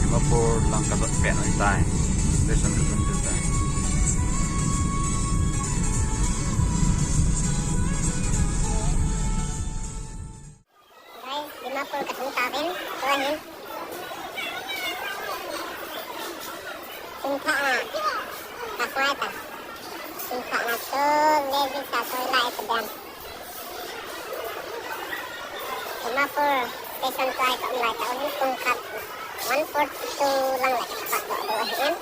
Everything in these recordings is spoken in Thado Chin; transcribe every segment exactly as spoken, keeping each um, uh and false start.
Dimapur lang kajot pet ahitai. Station kajot pet ahitai. Guys, Dimapur kalhung tauvin, tua hin. Singtha a, kakhoi ta. Singtha a so, levi sa so lai ta dam. Dimapur station tua hi kaum lai tauvin, pung khat one forty-two lang le kapat doh doh ahin.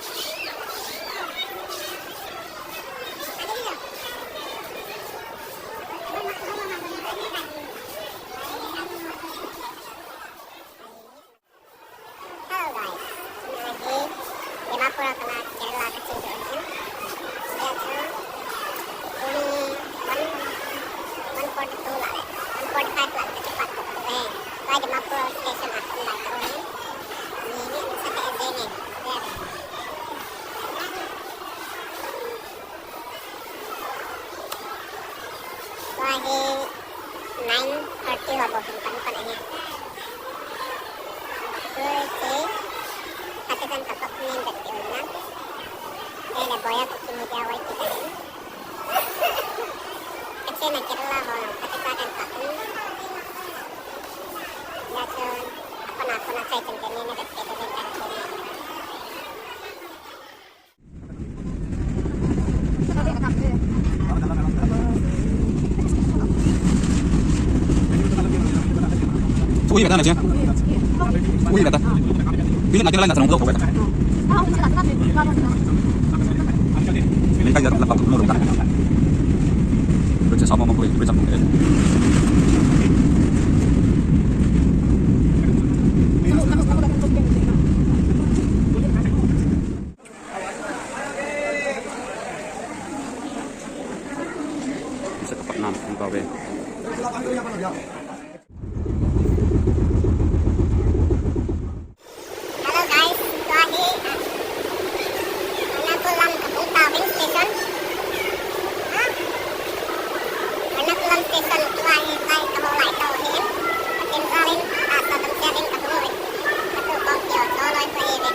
Hello guys, tuna hi Dimapur a kana Kerala kache doh ahin. Hijeh chun tuni one, one forty-two lah le, one forty-five lah le kache pat doh doh e. Tua Dimapur station a kaum lai tauvin. Ni, ni sa te jeng e. Tua hi nine thirty ho bou hin pan pan ahi. Tua hi Hatijan ka vlog nin vet tiu na. Kei le Boya Kuki Media Y T K. Kachena Kerala ho lang Hatijan kan pa in. Hijeh chun apana apana chai chen chen ni na vet tiu ven kan chen ni. Uy, beta na siya. Uy, beta. Pili na kila na sa nungdo ko beta. Pili ka yar la pa ko no ka. Beta sa mo mo ko, beta mo. Hello guys, tua hi, ah, Ernakulam kaphung tauvin station. Ah, Ernakulam station tua hi, lai kaho lai tau hin. Pathen jalin, ah, sa tam sia din kaphung uvin. Katu kong kio, cho loi ko hi ve.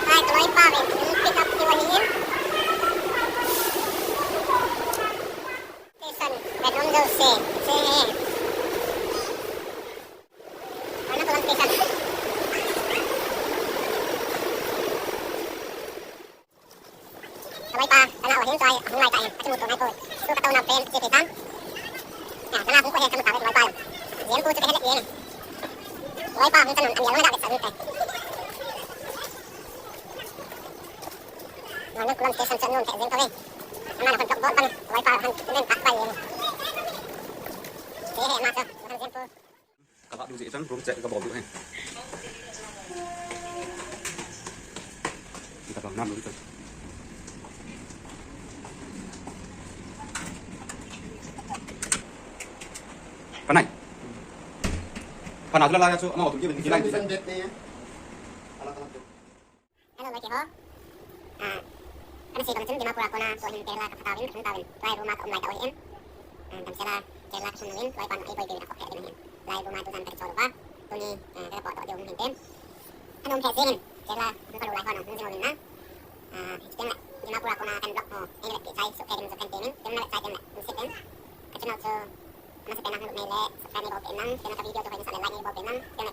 Lai kaloi pa ve, pick up tiu ahin. Station, bedroom jouse, che he. Ernakulam station. Kaloi pa, kana o hin chai, hung lai ta e, achu tu ngai ko. Tu katu na pen, che ke tan. Ya, kana hung ko he, kamu ta ve, kaloi pa. Jen ko che ke he le ye. Kaloi pa, hung tan, an yang na da ke sa ni te. Ernakulam station chan nun te jeng kave. Ama na kon tok bol pan, kaloi pa han len pat pai e. Che he ma cha, han jeng ko. Ka la du ji chang room check ka bol du he. Ka la nam du chang. Panai. Pana la la ya chu, ama tu ki ki lai. Hello, loi ke ho. Ah, kana sei bang chun Dimapur a kona tua hin Kerala kapha tauvin, kathum tauvin. Tua hi room a kaum lai tau ahin. Ah, damsel a Kerala kasun uvin, loi pan ei boi pe na ko phe din ahin. Lai room a tujan kache lou va. Tuni, ah, kapot doh diu hin tem. Anom phe jeng in, Kerala ka lou lai ho na, hung jing uvin na. Ah, hiche teng le, Dimapur a kona kan vlog ho, ei le ke chai, subscribe din, subscribe din, tem na le chai tem le, hung se ten. Ka channel chu, ama se ten na hung nei le, subscribe nei bol pe nang, tem na ka video chu hoi nasa le like nei bol pe nang, tem le